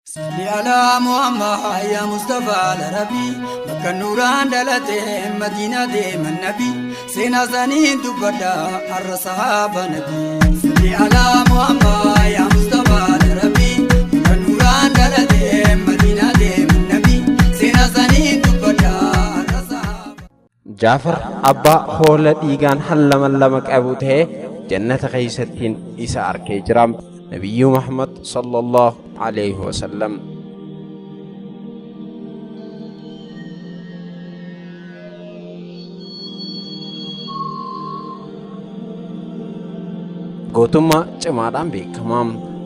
Salli alaa Muhammad yaa Mustafa Arabi, bakka nuuraan dhalate Madiinaa deeman nabi, seenaa isaanii dubbadha har'a sahaaba nabi. Salli alaa Muhammad yaa Mustafa Arabi, bakka nuuraan dhalate Madiinaa deeman nabi, seenaa isaanii dubbadha har'a sahaaba. Jaafar abbaa hoola dhiigaan hallaman lama qabu ta'ee jannata keessattiin isa arkee jira. Nabiyyuu Muhammad sallallahu alaihi wasallam. Gootummaa cimaadhaan beekama.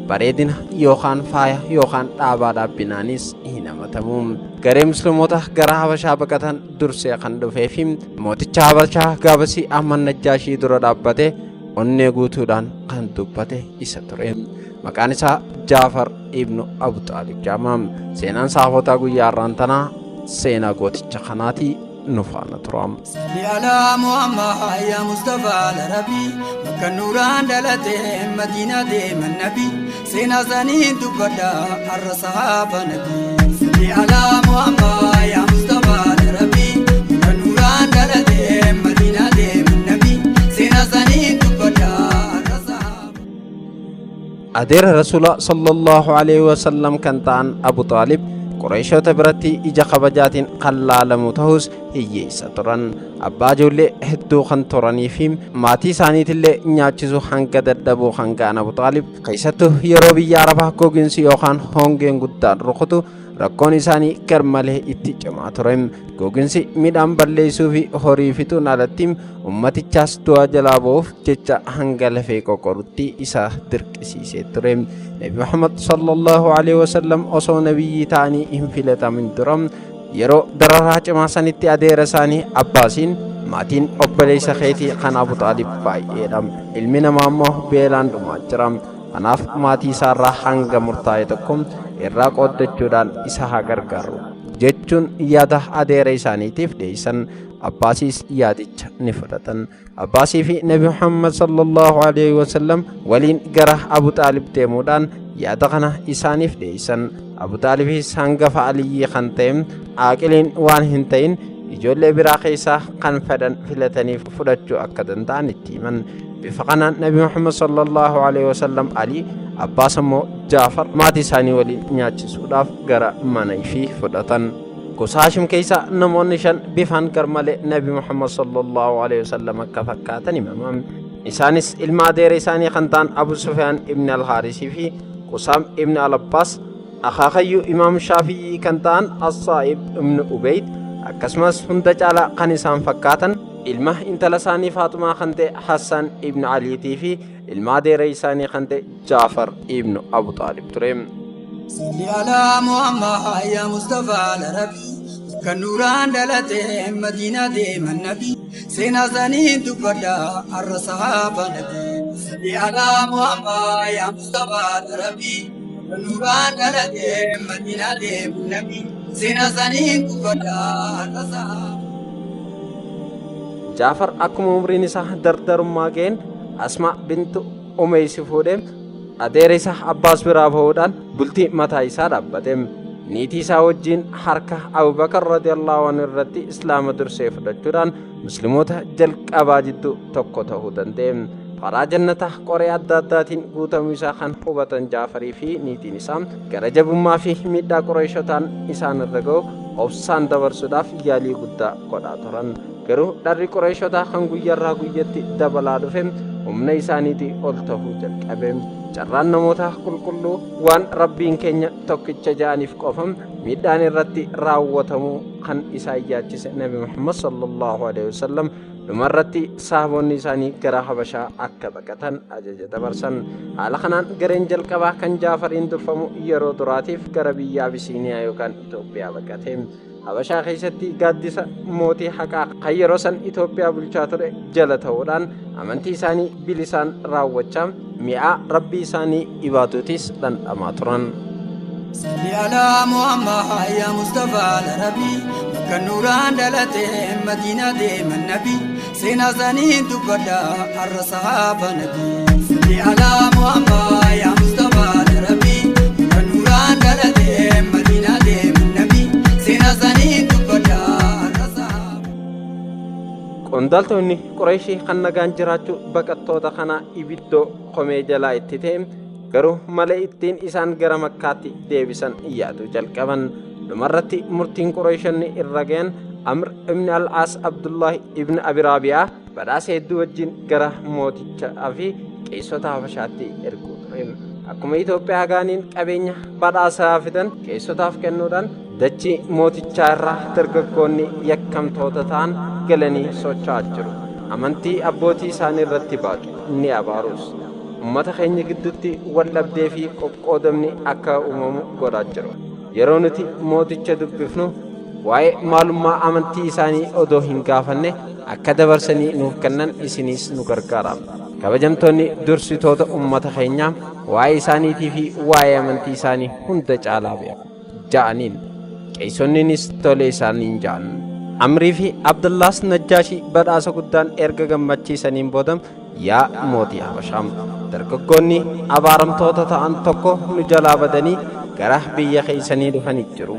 Bareedina yookaan faaya yookaan dhaabaa dhaabbinaanis hin hamatamu. Garee Musliimoota gara Habashaa baqatan dursee kan dhufee fi mooticha Habashaa gaafasii Ahmad Najjaashii dura dhaabbate onnee guutuudhaan kan dubbate isa ture. Maqaan isaa Jaafar ibnu Abu Xaalib jedhama. Seenaan saafotaa guyyaa har'aan tanaa seenaa gooticha kanaati nu faana tura. Salli alaa Muhammad yaa Mustafa Arabi, bakka nuuraan dhalate Madiinaa deeman nabi, seenaa isaanii dubbadha har'a sahaaba nabi. Salli alaa Muhammad yaa Mustafa Arabi, bakka nuuraan dhalate Madiinaa deeman nabi, seenaa isaanii dubbadha har'a sahaaba. Adeera Rasuula sallallahu alaihi wasallam kan ta'an Abu Xaalib Qureeshota biratti ija kabajaatiin kan laalamu ta'us hiyyeessa turan. Abbaa ijoollee hedduu kan turanii fi maatii isaaniitillee nyaachisuu hanga dadhabuu kan ga'an Abu Xaalib keessattuu yeroo biyya Arabaa gogiinsi yookaan hongeen guddaan rukutu rakkoon isaanii garmalee itti cimaa ture. Gogiinsi midhaan balleessuu fi horii fixuun alatti ummatichaas du'a jalaa ba'uuf jecha hanga lafee qoqorutti isa dirqisiisee ture. Nabi Muhammad sallallahu alaihi wasallam osoo nabiyyii ta'anii hin filatamin dura yeroo dararaa cimaa sanitti adeera isaanii Abbaasiin maatiin obboleessa keetii kan Abu Xaalib baay'eedha. Ilmi namaa immoo beelaan dhumaa jira. Kanaaf maatii isaarraa hanga murtaa'e tokko irraa qooddachuudhaan isa haa gargaaru jechuun yaada adeera isaaniitiif dhiyeessan. Abbaasiis yaadicha ni fudhatan. Abbaasii fi Nabi Muhammad sallallahu alaihi wasallam waliin gara Abu Xaalib deemuudhaan yaada kana isaaniif dhiyeessan. Abu Xaalibis hangafa Aliyyii kan ta'e aaqiliin waan hin ta'in ijoollee biraa keessaa kan fedhan filatanii fudhachuu akka danda'an itti himan. Bifa kanaan Nabi Muhammad sallallahu alaihi wasallam Ali, Abbaas immoo Jaafar maatii isaanii waliin nyaachisuudhaaf gara mana ifii fudhatan. Gosa Haashim keessaa namoonni shan bifaan garmalee Nabi Muhammad sallallahu alaihi wasallam akka fakkaatan himama. Isaanis ilma adeera isaanii kan ta'an Abu Sufyaan ibn al-Haarisii fi Qusaam ibn al-Abbaas, akaakayyuu Imaam Shaafiyii kan ta'an As-Saa'ib ibn Ubayd, akkasumas hunda caalaa kan isaan fakkaatan ilma intala isaanii Faaxumaa kan ta'e Hassan ibn Aliitii fi ilma adeera isaanii kan ta'e Jaafar ibn Abu Xaalib ture. Salli alaa Muhammad yaa Mustafa Arabi, bakka nuuraan dhalate Madiinaa deeman nabi, seenaa isaanii dubbadha har'a sahaaba nabi. Salli alaa Muhammad yaa Mustafa Arabi, bakka nuuraan dhalate Madiinaa deeman nabi, seenaa isaanii dubbadha har'a sahaaba. Jaafar akkuma umriin isaa dardarummaa ga'een Asmaa bintu Umeysi fuudhee adeera isaa Abbaas biraa bahuudhaan bultii mataa isaa dhaabbate. Niitii isaa wajjin harka Abubakar radiyallahu anhu irratti Islaama dursee fudhachuudhaan Musliimoota jalqabaa jidduu tokko ta'uu danda'e. Karaa jannataa qoree adda addaatiin guutamuu isaa kan hubatan Jaafarii fi niitiin isaa gara jabummaa fi miidhaa Qureeshotaan isaan irra ga'u obsaan dabarsuudhaaf yaalii guddaa godhaa turan. Garuu dharri Qureeshotaa kan guyyarraa guyyatti dabalaa dhufe humna isaaniitii ol ta'uu jalqabe. Carraan namoota qulqulluu waan Rabbiin keenya tokkicha ja'aniif qofa miidhaan irratti raawwatamuu kan isaan yaachise Nabi Muhammad sallallahu alaihi wasallam dhumarratti sahaboonni isaanii gara Habashaa akka baqatan ajaja dabarsan. Haala kanaan gareen jalqabaa kan Jaafariin durfamu yeroo duraatiif gara biyya Abisiiniyaa yookaan Itoophiyaa baqate. Habashaa keessatti gaaddisa mootii haqaa kan yeroo san Itoophiyaa bulchaa ture jala ta'uudhaan amantii isaanii bilisaan raawwachaa mi'aa Rabbii isaanii ibaaduutis dhandhamaa turan. Salli alaa Muhammad yaa Mustafa Arabi, bakka nuuraan dhalate Madiinaa deeman nabi, seenaa isaanii dubbadha har'a sahaaba nabi. Salli alaa Muhammad yaa Mustafa Arabi, bakka nuuraan dhalate. Qondaaltonni Qureeshii kan nagaan jiraachuu baqattoota kana ibiddoo komee jalaa itti ta'e, garuu mala ittiin isaan gara Makkaatti deebisan yaaduu jalqaban. Dhumarratti murtiin Qureeshonni irra gahan Amr ibn al-Aas Abdullahi ibn Abi Raabi'aa badhaasa hedduu wajjin gara mootichaa fi qeessota Habashaatti erguu ture. Akkuma Itoophiyaa gaaniin qabeenya badhaasaa fidan qeessotaaf kennuudhaan dachii mootichaa irraa dargaggoonni yakkamtoota ta'an galanii socho'aa jiru. Amantii abbootii isaanii irratti baatu ni abaarus. Ummata keenya gidduutti wal dhabdee fi qoqqoodamni akka uumamu godhaa jiru. Yeroo nuti mooticha dubbifnu waa'ee maalummaa amantii isaanii odoo hin gaafanne akka dabarsanii nuuf kennan isiniis nu gargaara. Kabajamtoonni dursitoota ummata keenyaa waa'ee isaaniitii fi waa'ee amantii isaanii hunda caalaa beeku ja'aniin. Qeessonninis tole isaaniin ja'an. Amrii fi Abdullaas Najjaashii badhaasa guddaan erga gammachiisaniin booda, yaa mootii Habashaa, dargaggoonni abaaramtoota ta'an tokko nu jalaa badanii gara biyya keessanii dhufanii jiru.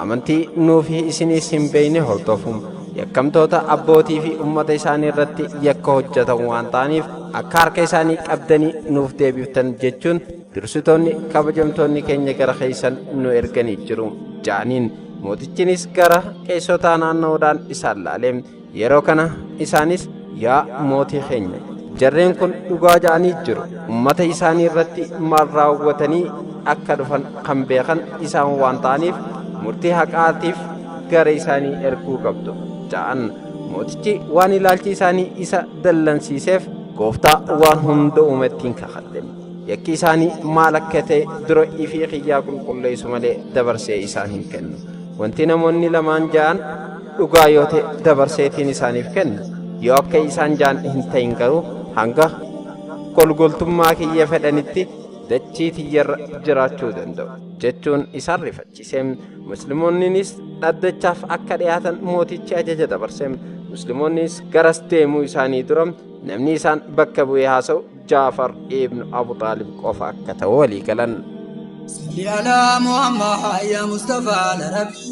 Amantii nuufi isiniis hin beekne hordofu. Yakkamtoota abbootii fi ummata isaanii irratti yakka hojjetan waan ta'aniif akka harka isaanii qabdanii nuuf deebiftan jechuun dursitoonni kabajamtoonni keenya gara keessan nu erganii jiru ja'aniin. Mootichinis gara qeessotaa naanna'uudhaan isaan laale. Yeroo kana isaanis, yaa mootii keenya, jarreen kun dhugaa ja'anii jiru. Ummata isaanii irratti maal raawwatanii akka dhufan kan beekan isaan waan ta'aniif murtii haqaatiif gara isaanii erguu qabdu ja'an. Mootichi waan ilaalchi isaanii isa dallansiiseef gooftaa waan hunda uumettiin kakadhe. Yakki isaanii maal akka ta'e dura ifii kiyyaa qulqulleessu malee dabarsee isaan hin kennu. Wanti namoonni lamaan ja'an dhugaa yoo ta'e dabarseetiin isaaniif kenna. Yoo akka isaan ja'an hin ta'in garuu hanga golgoltummaa kiyya fedhanitti dachii tiyyarra jiraachuu danda'u jechuun isaan rifachiise. Musliimoonnis dhaddachaaf akka dhiyaatan mootichi ajaja dabarse. Musliimoonnis garas deemuu isaanii dura namni isaan bakka bu'ee haasa'u Jaafar ibn Abu Xaalib qofa akka ta'u walii galan. Salli alaa Muhammad yaa Mustafaa Larabi,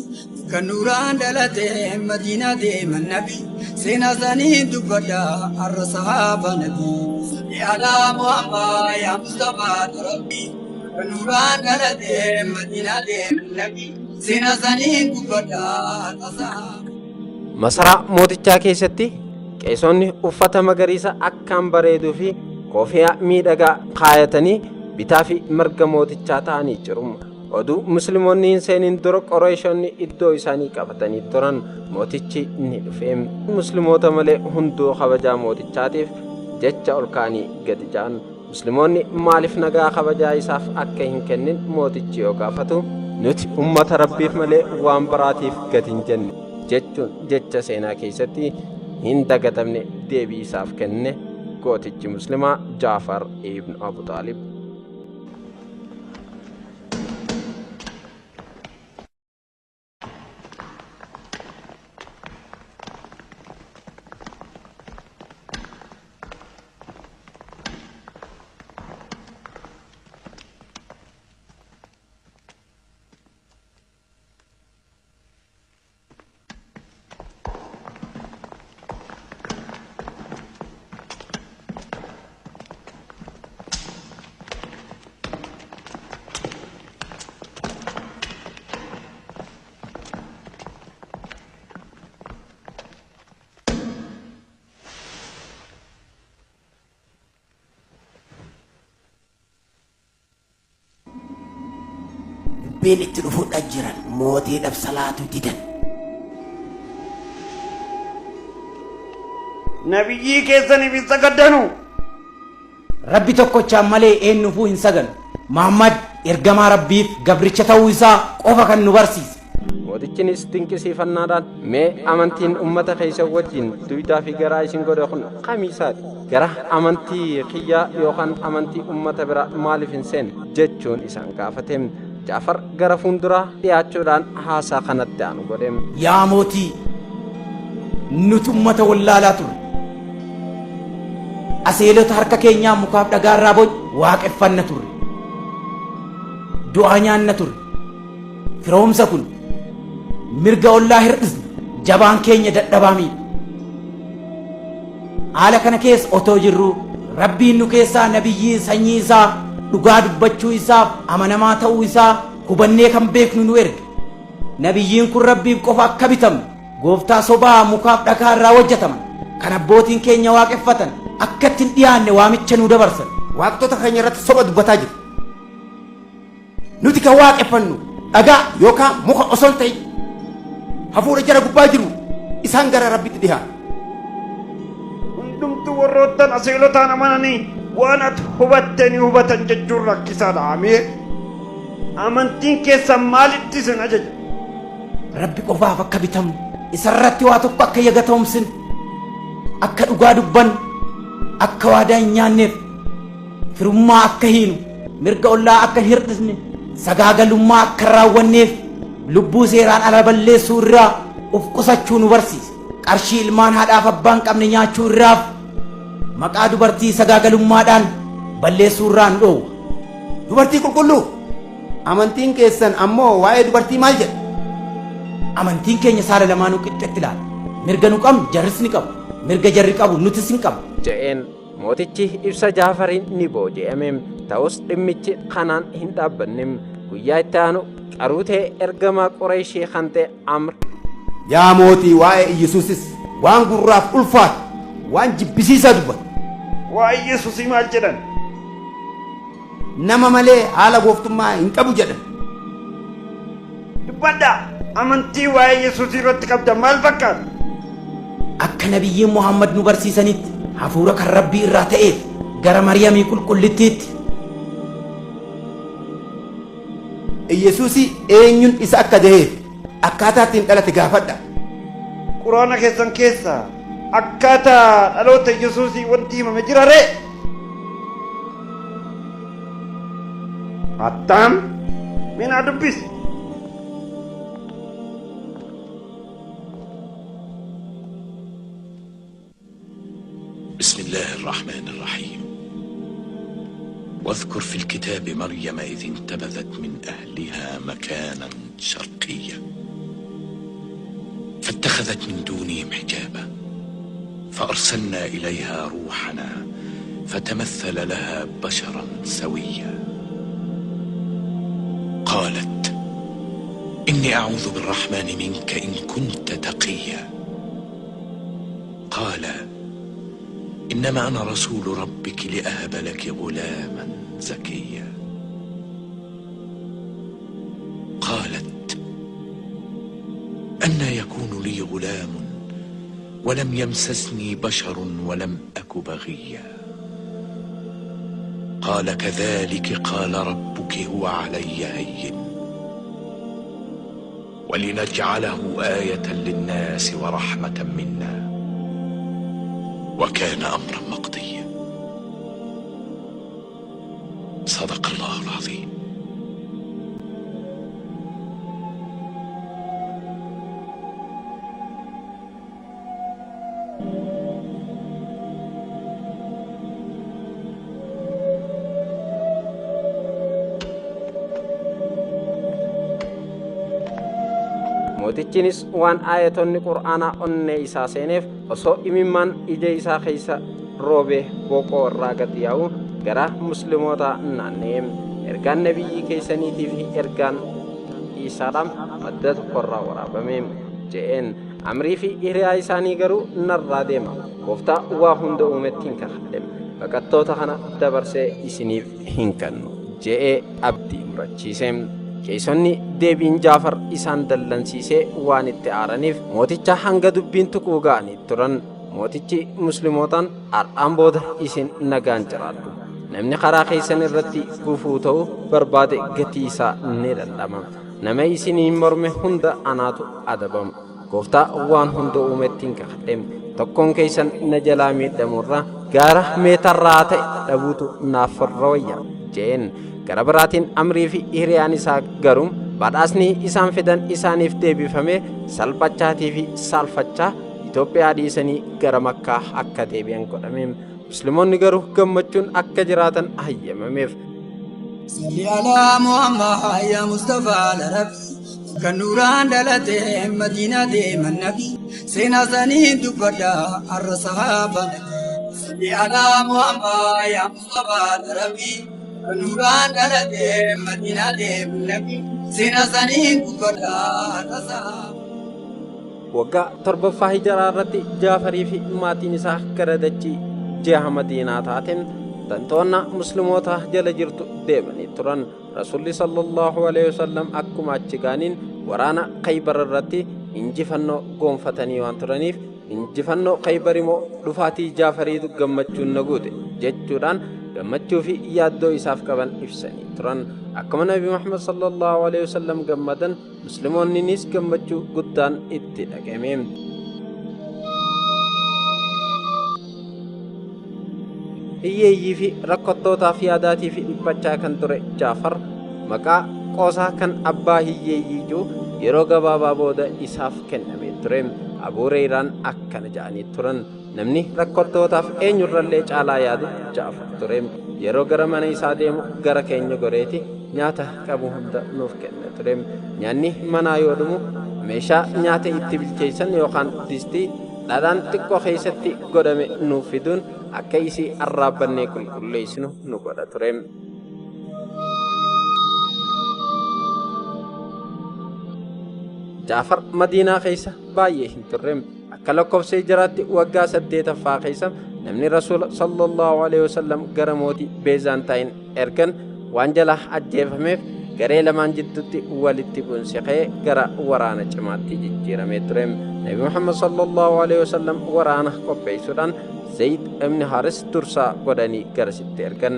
kan nuuraan dhalate Madiinaa deeman nabi, seenaa isaanii dubbadha har'a sahaaba nabi. Salli alaa Muhammad yaa Mustafaa Larabi, kan nuuraan dhalate Madiinaa deeman nabi, seenaa isaanii dubbadha har'a sahaaba. Masaraa mootichaa keessatti qeesonni uffata magariisa akkaan bareeduu fi koofiyaa miidhagaa kaayatanii bitaa fi mirga mootichaa ta'anii jiru. Oduu musliimoonni hin seenin dura Qoreeshonni iddoo isaanii qabatanii turan. Mootichi ni dhufe. Musliimoota malee hunduu kabajaa mootichaatiif jecha ol ka'anii gadi ja'an. Musliimoonni maaliif nagaa kabajaa isaaf akka hin kennin mootichi yoo gaafatu, nuti ummata Rabbiif malee waan biraatiif gadi hin jenne jechuun jecha seenaa keessatti hin dagatamne deebii isaaf kenne gootichi muslimaa Jaafar ibn Abu Xaalib. Dubbiin itti dhufuudha jiran mootiidhaaf salaatu didan. Nabiyyii keessaniif hin sagaddanu. Rabbi tokkochaan malee eenyufuu hin saganu. Muhammad ergamaa Rabbiif gabricha ta'uu isaa qofa kan nu barsiise. Mootichinis dinqisiifannaadhaan, mee amantiin ummata keessan wajjin duydaa fi garaa isin godhe kun kamiisaati? Gara amantii kiyyaa yookaan amantii ummata biraa maaliif hin seenne? jechuun isaan gaafate. Jaafar gara fuulduraa dhiyaachuudhaan haasaa kanatti aanu godhe. Yaa mootii, nuti ummata wallaalaa turre. Aseelota harka keenyaa mukaaf dhagaarraa boc waaqeffanna turre. Du'aa nyaanna turre. Firoomsa kun mirga ollaa hir'isna. Jabaan keenya dadhabaa miidha. Haala kana keessa otoo jirruu Rabbiin nu keessaa nabiyyii sanyii isaa dhugaa dubbachuu isaaf amanamaa ta'uu isaa hubannee kan beeknu nu erge. Nabiyyiin kun Rabbiif qofa akka bitamnu, gooftaa sobaa mukaaf dhakaa irraa hojjetaman kan abbootiin keenya waaqeffatan akka itti hin dhiyaanne waamicha nu dabarsan. Waaqtota keenya irratti soba dubbataa jiru. Nuti kan waaqeffannu dhagaa yookaan muka osoo hin ta'in hafuura jara gubbaa jiru isaan gara Rabbitti dhihaatu. Hundumtuu warroottan aseelotaan amananii waan ati hubatte ni hubatan jechuun rakkisaadha. Amiir. Amantiin keessan maalitti isin ajaja? Rabbi qofaaf akka bitamnu, isarratti waa tokko akka yagatoomsinu, akka dhugaa dubbannu, akka waadaa hin nyaanneef, firummaa akka hiinu, mirga ollaa akka hin hir'isne, sagaagalummaa akka hin raawwanneef, lubbuu seeraan ala balleessuu irraa uf qusachuu nu barsiisa. Qarshii ilmaan haadhaaf abbaa hin qabne nyaachuu irraaf maqaa dubartii sagaagalummaadhaan balleessuu irraa nu dhoowwa. Dubartii qulqulluu! Amantiin keessan ammoo waa'ee dubartii maal jedha? Amantiin keenya saala lamaanuu qixxetti ilaala. Mirga nu qabnu jarris ni qabu. Mirga jarri qabu nutis ni qabna. Je'een. Mootichi ibsa Jaafariin ni booji'ame. Ta'us dhimmichi kanaan hin dhaabbanne. Guyyaa itti aanu qaruutee ergamaa Qureeyshii kan ta'e Amr. Yaa mootii waa'ee Iyyasuusis waan gurraaf ulfaatu, waan jibbisiisaa dubbata. Waa'ee Yesuusii maal jedhan? Nama malee haala gooftummaa hin qabu jedhan. Dubbadhaa! Amantii waa'ee Yesuusii irratti qabdan maal fakkaata? Akka nabiyyiin Muhammad nu barsiisanitti hafuura kan Rabbii irraa ta'eef gara Maryamii qulqullittiitti. Iyyasuusi eenyun isa akka daheef akkaataa ittiin dhalate gaafadha. Quraana keessan keessa akkaataa dhaloota Yesuusii wanti himame jira ree? Attam mee naa dubbisi. بسم الله الرحمن الرحيم واذكر في الكتاب مريم إذ انتبذت من أهلها مكانا شرقيا فاتخذت من دونهم حجابا فأرسلنا إليها روحنا فتمثل لها بشرا سويا قالت إني أعوذ بالرحمن منك إن كنت تقيا قال إنما أنا رسول ربك لأهب لك غلاما زكيا قالت أنى يكون لي غلام ولم يمسسني بشر ولم أك بغيا قال كذلك قال ربك هو علي هين ولنجعله آية للناس ورحمة منا وكان أمرا مقضيا صدق الله العظيم. Mootichinis waan aayatonni Qur'aanaa onnee isaa seeneef osoo imimmaan ija isaa keessa roobee boqoo irraa gad yaa'u gara muslimootaa naanna'e. Ergaan nabiyyii keessaniitii fi ergaan Iisaadha madda tokkorraa waraabame je'een. Amrii fi hiriyaa isaanii garuu narraa deema. Gooftaa waa hunda uumetti hin kakadhe. Baqattoota kana dabarsee isiniif hin kennu je'ee abdii murachiise. Qeesonni deebiin Jaafar isaan dallansiisee waan itti aaraniif mooticha hanga dubbiin tuquu ga'anii turan. Mootichi muslimootaan har'aan booda isin nagaan jiraadhu. Namni karaa keessan irratti gufuu ta'u barbaade gatii isaa ni dhandhama. Nama isiniin morme hunda anaatu adabama. Gooftaa waan hunda uumetti hin kakadhe. Tokkoon keessan na jalaa miidhamurra gaara meetarraa ta'e dhabuutu naaf irra wayya jeen. Gara biraatiin Amrii fi hiriyaan isaa garuu badhaasni isaan fidan isaaniif deebifame salphachaatii fi saalfachaa Itoophiyaa dhiisanii gara Makkaa akka deebi'an godhame. Musliimoonni garuu gammachuun akka jiraatan hayyamameef. Salli alaa Muhammad yaa Mustafaa Larabi kan nuuraan dhalate Madiinaa deeman nabi seenaa sanii dubbadha har'a sahaaba nabi. Salli alaa Muhammad yaa Mustafaa Rabbi. Nuraan dhalate Madiinaa deemu nabi. Seenaa saniin dubbadha har'a sahaaba. Waggaa 7ffaa hijiraa irratti Jaafarii fi maatiin isaa gara dachii jiha Madiinaa taateen tantoonna musliimoota jala jirtu deemanii turan. Rasuulli sallallahu alaihi wasallam akkuma achi ga'aniin waraana Khaybar irratti injifannoo goonfatanii waan turaniif injifannoo Khaybar immoo dhufaatii Jaafariitu gammachuun na guute jechuudhaan gammachuu fi yaaddoo isaaf qaban ibsanii turan. Akkuma Nabi Muhammad sallallahu alaihi wasallam gammadan musliimoonninis gammachuu guddaan itti dhagame. Hiyyeeyyii fi rakkattootaaf yaadaatii fi dhiphachaa kan ture Jaafar maqaa qoosaa kan abbaa hiyyeeyyii jiru yeroo gabaabaa booda isaaf kennamee ture. Abuu Hurayraan akkana jedhanii turan. Namni rakkattootaaf eenyurrallee caalaa yaadu Jaafar ture. Yeroo gara mana isaa deemu gara keenya goreeti nyaata qabu hunda nuuf kenna ture. Nyaanni manaa yoo dhumu meeshaa nyaata itti bilcheessan yookaan distii dhadhaan xiqqoo keessatti godhame nuuf fiduun akka isii arraabbannee qulqulleessinu nu godha ture. Jaafar Madiinaa keessa baay'ee hin turre. Akka lakkoofsa hijiraatti waggaa 8ffaa keessa namni Rasuula sallallahu alaihi wasallam gara mootii Beezaantaayin ergan waan jala ajjeefameef garee lamaan jidduutti walitti bu'insi ka'ee gara waraana cimaatti jijjiiramee ture. Nabi Muhammad sallallahu alaihi wasallam waraana qopheessuudhaan Zayd ibn Haris dursaa godhanii garasitti ergan.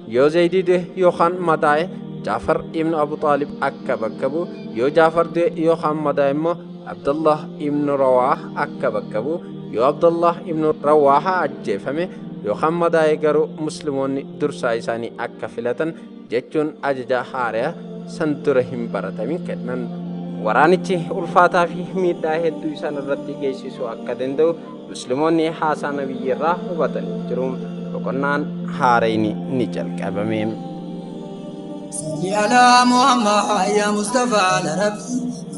Yoo Zaydii du'e yookaan madaa'e Jaafar ibn Abu Xaalib akka bakka bu'u, yoo Jaafar du'e yookaan madaa'e immoo Abdullah ibn Rawaah akka bakka bu'u, yoo Abdullah ibn Rawaaha ajjeefame yookaan madaa'e garuu musliimoonni dursaa isaanii akka filatan jechuun ajaja haaraa san dura hin baratamin kennan. Waraanichi ulfaataa fi miidhaa hedduu isaan irratti geessisuu akka danda'u musliimoonni haasaa nabiyyi irraa hubatanii jiru. Boqonnaan haarayni ni jalqabame. Salli alaa Muhammad yaa Mustafaa Rabbi.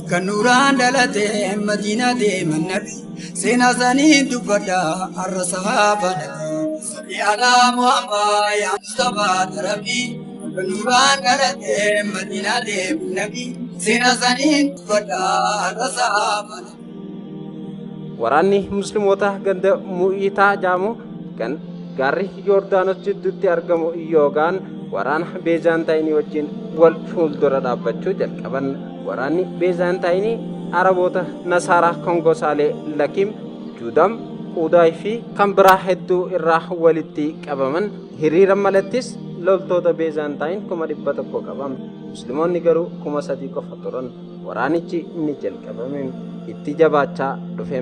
Kan nuraan dhalate Madiinaa deeman nabi. Seenaa saniin dubbadha har'a sahaaba nabi. Salli alaa Muhammad yaa Mustafaa Rabbi. Kan nuraan dhalate Madiinaa deeman nabi. Seenaa saniin dubbadha har'a sahaaba nabi. Waraanni musliimoota ganda Mu'iitaa jedhamu kan gaarri Yoordaanos jidduutti argamu yookaan waraana Beezaantaayinii wajjin wal fuuldura dhaabbachuu jalqaban. Waraanni Beezaantaayinii Araboota Nasaaraa kan gosaalee Lakiim, Juudam, Quudaay fi kan biraa hedduu irraa walitti qabaman. Hiriira malattis loltoota Beezaantaayin 100,000 qaban. Musliimoonni garuu 3,000 qofa turan. Waraanichi ni jalqabame. Itti jabaachaa dhufe.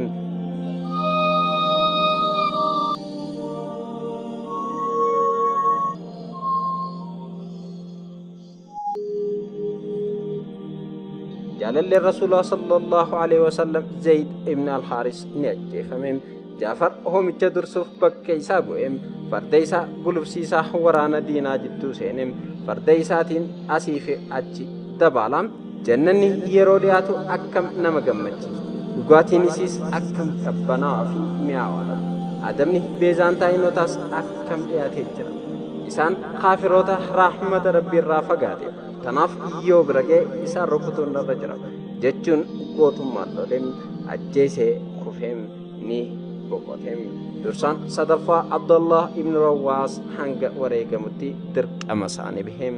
Jaalalli Rasuulaa sallallahu alaihi wasallam Zayd ibn al-Haris ni ajjeefame. Jaafar hoomicha dursuuf bakka isaa bu'e. Farda isaa gulufsiisaa waraana diinaa jidduu seene. Farda isaatiin asii fi achi dabaala. Jannanni yeroo dhiyaatu akkam nama gammachiisa. Dhugaatiin isiis akkam qabbanaawaa fi mi'aawaadha. Adabni Beezaantaayinotaas akkam dhiyaatee jira. Isaan kaafiroota rahmata Rabbii irraa fagaate. Kanaaf yoo bira ga'e isaan rukutuun irra jira jechuun gootummaan lole. Ajjeesee kufee ni boqote. Dursaan sadaffaa Abdullah ibn Rawaas hanga wareegamutti dirqama isaanii bahe.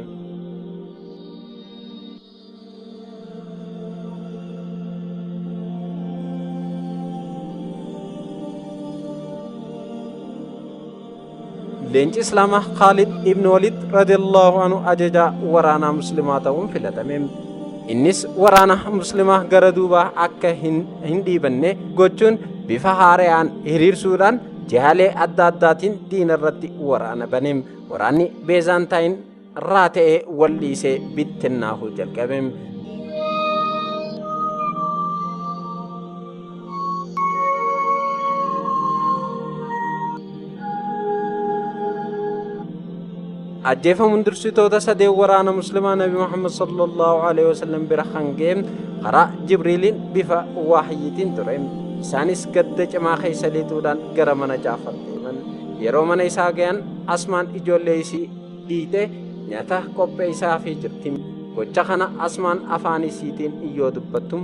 Leenci Islaamaa Khaalid ibn Walid radiyallahu anhu ajajaa waraanaa muslimaa ta'uun filatame. Innis waraana muslimaa gara duubaa akka hin dhiibanne gochuun bifa haarayaan hiriirsuudhaan jihaalee adda addaatiin diina irratti waraana bane. Waraanni Beezaantaayin irraa ta'ee wal dhiisee bittinnaahuu jalqabe. Ajjeefamuun dursitoota sadeen waraana muslimaa Nabi Muhammad sallallahu alaihi wasallam bira hangee karaa Jibriiliin bifa waahyiitiin ture. Isaanis gadda cimaa keessa lixuudhaan gara mana Jaafar deeman. Yeroo mana isaa gayan Asmaan ijoollee isii dhiite nyaata qopheessaafii jirti. Gocha kana Asmaan afaan isiitiin yoo dubbattu,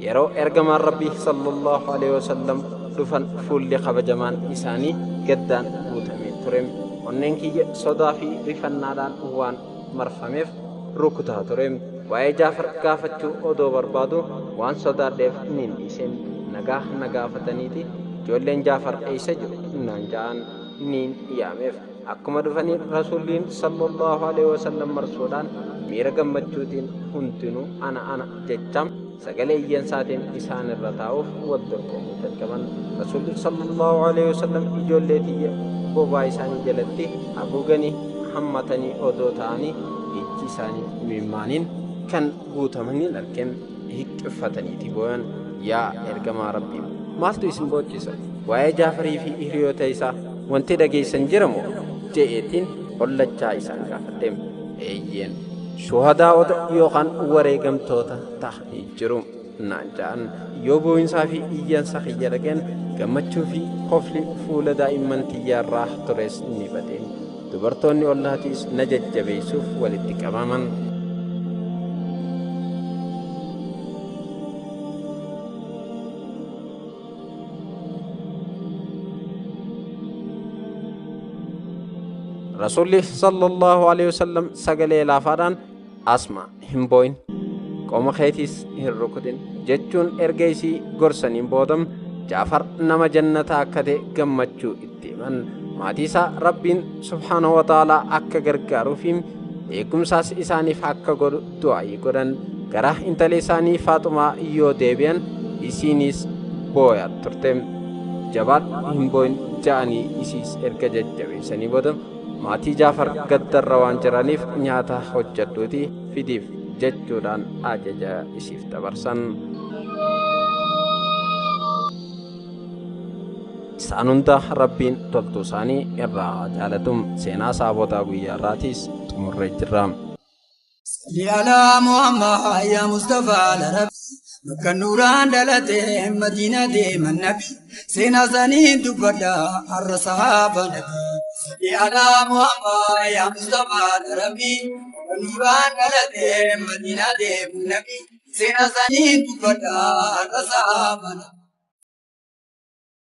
yeroo ergamaan Rabbii sallallahu alaihi wasallam dhufan fuulli kabajamaan isaanii gaddaan guutamee ture. Onneen kiyya sodaa fi rifannaadhaan waan marfameef rukutaa ture. Waa'ee Jaafar gaafachuu odoo barbaadu waan sodaadheef nin dhiise. Nagaa na gaafataniiti ijoolleen Jaafar eessa jiru naan ja'an, niin yaameef. Akkuma dhufanii Rasuulliin sallallahu alaihi wasallam marsuudhaan miira gammachuutiin hundinuu ana ana jecha sagalee iyyansaatiin isaan irra taa'uuf wal dorgomuu jalqaban. Rasuulli sallallahu alaihi wasallam ijoollee tiyya bobaa isaanii jalatti haguuganii hammatanii odoo ta'anii ijji isaanii imimmaaniin kan guutamanii argeen hiqqiffataniiti booyan. Yaa ergamaa Rabbii, maaltu isin boochisa? Waa'ee Jaafarii fi hiriyoota isaa wanti dhageessan jira moo? Je'eetiin hollachaa isaan gaafadhe. Eeyyeen, shuhadaa'ota yookaan wareegamtoota ta'anii jiru naan ja'an. Yoo boo'insaa fi iyyansa kiyya dhageen gammachuu fi kofli fuula daa'imman tiyyaarraa tures ni bade. Dubartoonni ollaatiis na jajjabeessuuf walitti qabaman. Rasuulli sallallahu alaihi wasallam sagalee laafaadhaan, Asma, hin boo'in, qoma keetiis hin rukutin jechuun erga isii gorsaniin boodam Jaafar nama jannataa akka ta'e gammachuu itti himan. Maatii isaa Rabbiin subhaanahu wa ta'aalaa akka gargaaruu fi eegumsaas isaaniif akka godhu du'aayii godhan. Gara intala isaanii Faaxumaa yoo deebi'an isiinis booyaa turte. Jabaadhu, hin boo'in ja'anii isiis erga jajjabeessanii booda maatii Jaafar gaddarra waan jiraniif nyaata hojjedhuuti fidiif jechuudhaan ajaja isiif dabarsan. Isaan hunda Rabbiin toltuu isaanii irraa haa jaalatu. Seenaa saabotaa guyyaa irraatiis xumurree jirra. Salli alaa Muhammad yaa Mustafaa Rabbi. Bakka nuuraan dhalate Madiina deeman nabi. Seenaa isaanii dubbadha har'a sahaaba nabi. Salli alaa Muhammad yaa Mustafaa Rabbi. Bakka nuuraan dhalate Madiina deeman nabi. Seenaa isaanii dubbadha har'a sahaaba nabi.